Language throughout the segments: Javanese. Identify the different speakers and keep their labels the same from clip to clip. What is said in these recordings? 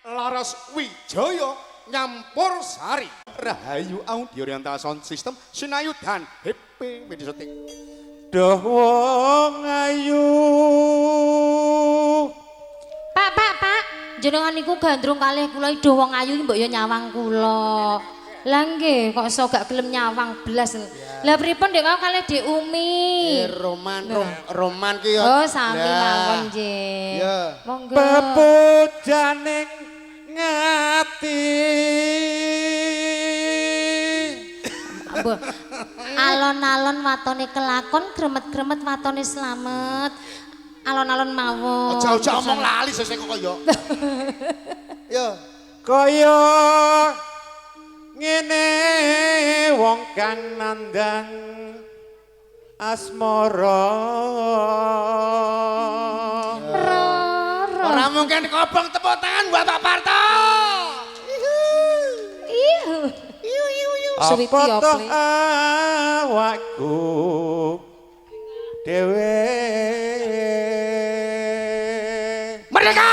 Speaker 1: Laras Wijaya Nyampur Sari Rahayu Audio Oriental Sound System Sinayudan HP Medisotik.
Speaker 2: Duh wong ayu.
Speaker 3: Pak, Pak, Pak, jenengan niku gandrung kalih kula duh wong ayu iki mbok yo nyawang kula. Lah nggih, kok iso gak gelem nyawang blas. Lah pripun ndek wau kalih Dik Umi?
Speaker 1: Roman, Roman ki
Speaker 3: Oh, sami mawon nggih.
Speaker 1: Ya.
Speaker 3: Monggo.
Speaker 2: Pepujaning ngati.
Speaker 3: Alon-alon watone kelakon, gremet-gremet watone slamet. Alon-alon mawon.
Speaker 1: Aja-aja omong lali sesuk kok kaya. Ya.
Speaker 2: Kaya ngene wong kang nandang asmara.
Speaker 1: Ora mungkin kobong tepuk tangan buat Pak Parto.
Speaker 3: Ihu.
Speaker 1: Iu iu iu.
Speaker 3: Suwiti
Speaker 2: Apa toh
Speaker 3: ople.
Speaker 2: awakku dhewe.
Speaker 1: Merdeka.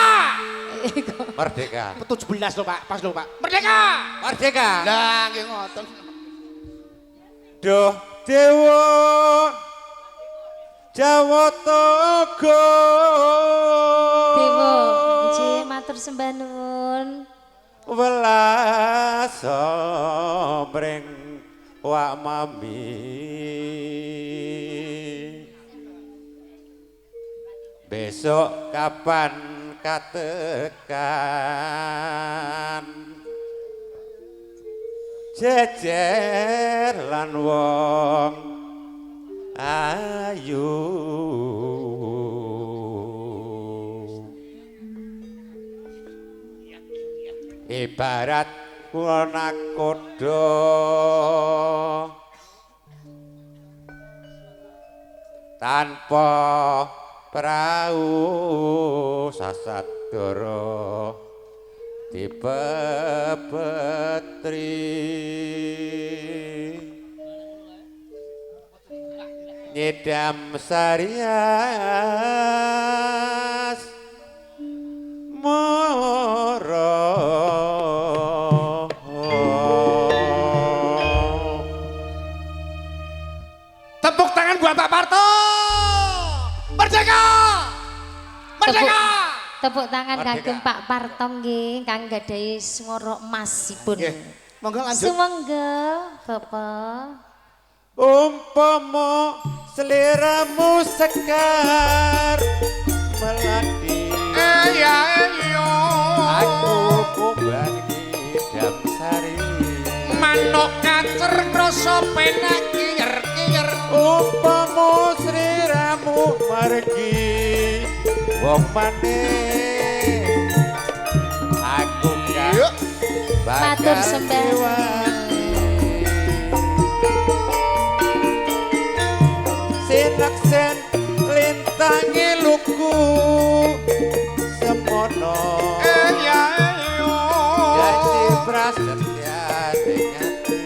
Speaker 2: Merdeka.
Speaker 1: 17 lho Pak, pas lho Pak. Merdeka.
Speaker 2: Merdeka.
Speaker 1: Lah nggih ngoten.
Speaker 2: Duh dewa Jawata Agung.
Speaker 3: Dewa, nggih matur sembah nuwun.
Speaker 2: Welas mring wak mami. Besok kapan katekan jejer lan wong ayu. Ibarat kula nakoda tanpa prau sasadara dipepetri nyidam sarias mara.
Speaker 1: Tepuk tangan buat Pak Parto. Merdeka. Merdeka.
Speaker 3: Tepuk tangan
Speaker 2: Merdeka.
Speaker 3: kagem Pak Parto nggih kang gadhahi swara emasipun.
Speaker 1: Nggih. Monggo lanjut.
Speaker 3: Sumangga Bapak.
Speaker 2: Umpama seliramu sekar melati,
Speaker 1: Ya iyo.
Speaker 2: Aku kumbang ngidam sari.
Speaker 1: Manuk kacer krasa penak kiyer-kiyer.
Speaker 2: Umpama sliramu margi wong manis, aku gak
Speaker 3: Matur
Speaker 2: bakal
Speaker 3: sembah.
Speaker 2: diwani. Sinaksen lintangi luku semono.
Speaker 1: Ya iyo.
Speaker 2: Janji prasetya ning ati.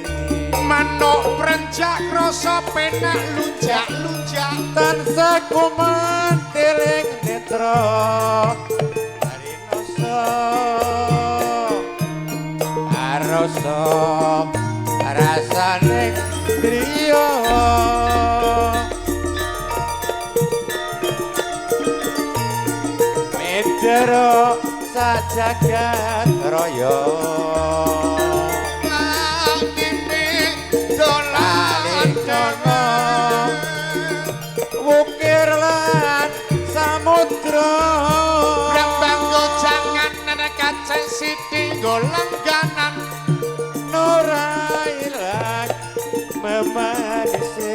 Speaker 1: Manuk prenjak krasa penak lunjak-lunjak.
Speaker 2: Tansah kumantiling netra parinoso aroso rasane griya. Medero sajagat raya.
Speaker 1: Atine dolan
Speaker 2: Kalinana wukir lan samudra.
Speaker 1: Brambang gojangan nenek kacek siti nggo langganan.
Speaker 2: Nora ilang memanise.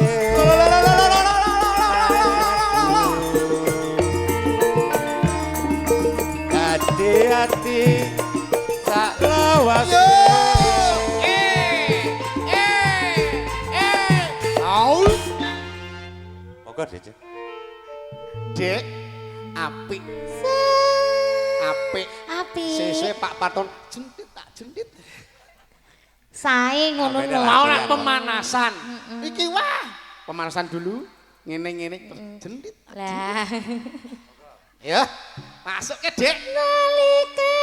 Speaker 2: Hati-hati sak lawase.
Speaker 1: Au.
Speaker 2: Monggo Dek.
Speaker 1: Dek, apik. Apik.
Speaker 3: Apik.
Speaker 1: Sesuk Pak Parto jentit tak jentit.
Speaker 3: Sae ngono lho.
Speaker 1: Mau nak pemanasan. Iki wah, pemanasan dulu. Ngene-ngene terus jentit.
Speaker 3: Lah.
Speaker 1: Ya, masuk ke Dek.
Speaker 3: Nalikane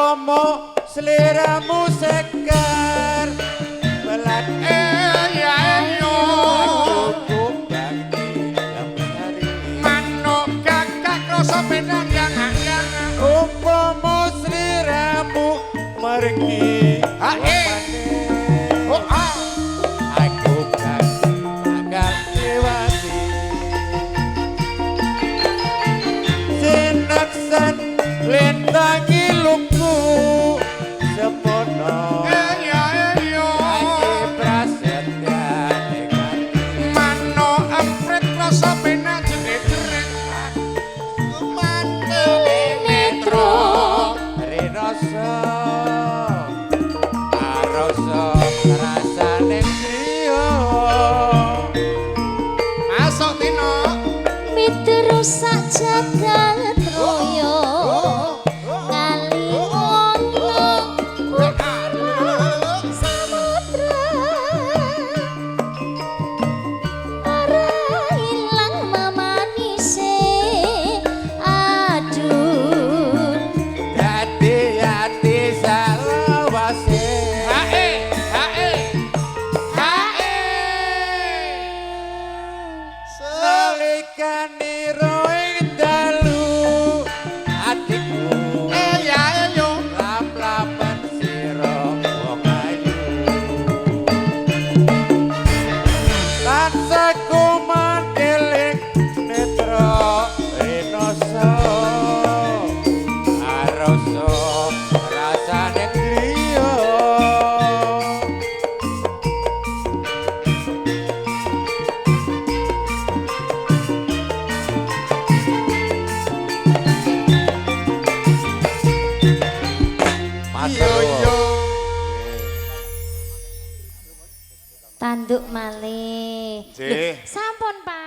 Speaker 2: Umpama sliramu segar melat
Speaker 1: Ya yo.
Speaker 2: aku bakti lempari.
Speaker 1: Manuk gagak rasa penang yang yang.
Speaker 2: Umpama sliramu mergi
Speaker 1: Ha eh. Oh ah.
Speaker 2: aku bakal lewati sinaksan lintangi luku semono
Speaker 1: Ya yo.
Speaker 2: Aki prasetyane kanthi
Speaker 1: Manuk emprit rasa penak jerit-jerit. Mantuk
Speaker 3: Netro
Speaker 2: rinasa arasa rasane griya
Speaker 1: Masuk Tino.
Speaker 3: Mitro sak jagat raya ngali ono samudra ora ilang mamanise aduh
Speaker 2: dadi ati salawase
Speaker 1: Hae, hae. Hae.
Speaker 2: nalikane ing dalu atiku
Speaker 1: Ya yo.
Speaker 2: lap-lapan sira wong ayu tansah kumandeling netra rinasa arasa rasane griya.
Speaker 1: Yo yo.
Speaker 3: Tanduk malih.
Speaker 1: Nggih.
Speaker 3: Lho, sampun Pak.